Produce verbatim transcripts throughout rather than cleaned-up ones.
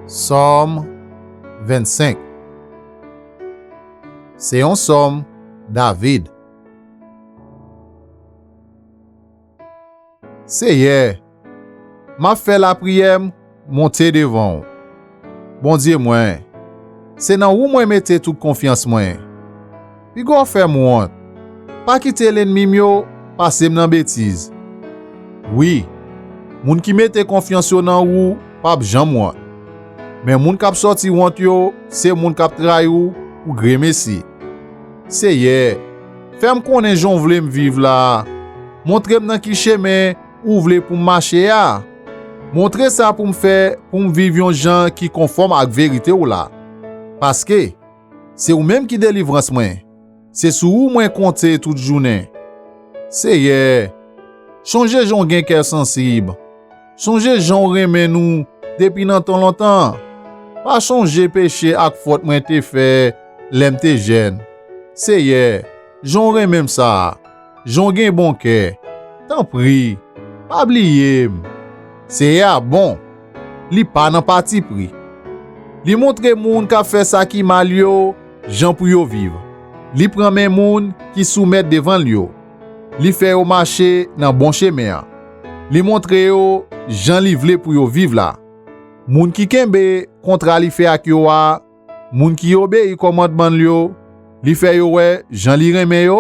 Sòm vennsenk. Se yon sòm David. Seyè, m ap fè lapriyè m monte devan w. Bondye mwen, se nan ou mwen mete tout konfyans mwen. Piga w fè m wont. Pa kite lènmi m yo pase m nan betiz. Wi, moun ki mete konfyans yo nan ou p ap janm wont. Men moun k ap sòti wont yo, se moun k ap trayi w pou gremesi. Seyè, fè m konnen jan w vle m viv la. Montre m nan ki chemen ou vle pou m mache a. Montre sa pou m fè pou m viv yon jan ki konfòm ak verite w la. Paske, se ou menm ki delivrans mwen. Se sou ou mwen konte tout jounen. Seyè, chonje jan w gen kè sansib. Chonje jan w renmen nou depi nan tan lontan. Pa chonje peche ak fòt mwen te fè lè m te jèn. Seyè, jan w renmen m sa a, jan w gen bon kè. Tanpri, pa bliye m. Seyè a bon, li pa nan patipri. Li montre moun k ap fè sa ki mal yo jan pou yo viv. Li pran men moun ki soumèt devan l yo. Li fè yo mache nan bon chemen an. Li montre yo jan li vle pou yo viv la. Moun ki kenbe kontra li fè ak yo a, moun ki obeyi kòmandman l yo, li fè yo wè jan li renmen yo,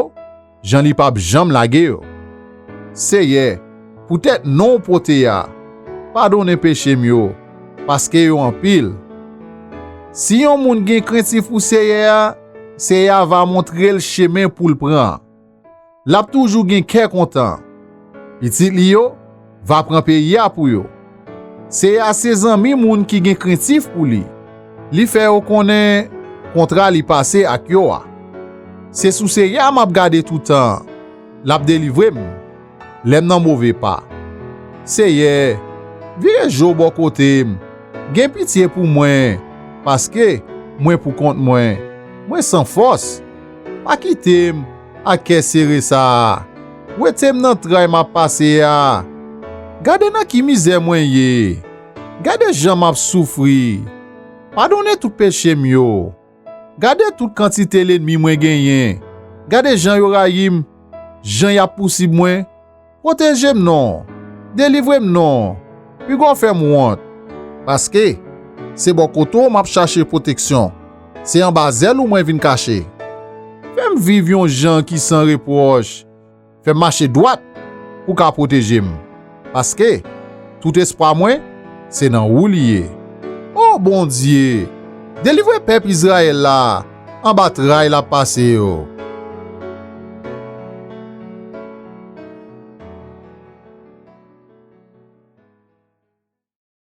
jan li p ap janm lage yo. Seyè, poutèt non w pote a, padone peche m yo, paske yo anpil. Si yon moun gen krentif pou Seyè a, Seyè a va montre l chemen pou l pran. L ap toujou gen kè kontan. Pitit li yo va pran peyi a pou yo. Seyè a se zanmi moun ki gen krentif pou li. Li fè yo konnen kontra li pase ak yo a. Se sou Seyè a m ap gade toutan. L ap delivre m lè m nan move pa. Seyè, vire je w bò kote m. Gen pitye pou mwen, paske mwen poukont mwen. Mwen san fòs. Pa kite m ak kè sere sa a. Wete m nan tray m ap pase a. Gade nan ki mizè mwen ye. Gade jan m ap soufri. Padone tout peche m yo. Gade tout kantite lènmi mwen genyen. Gade jan yo rayi m, jan y ap pousib mwen. Pwoteje m non. Delivre m non. Piga w fè m wont. Paske se bò kote w m ap chache pwoteksyon. Se anba zèl ou mwen vin kache. Fè m viv yon jan ki san repwòch. Fè m mache dwat pou w ka pwoteje m. Paske tout espwa mwen, se nan ou li ye. O Bondye, delivre pèp Izrayèl la anba tray l ap pase yo.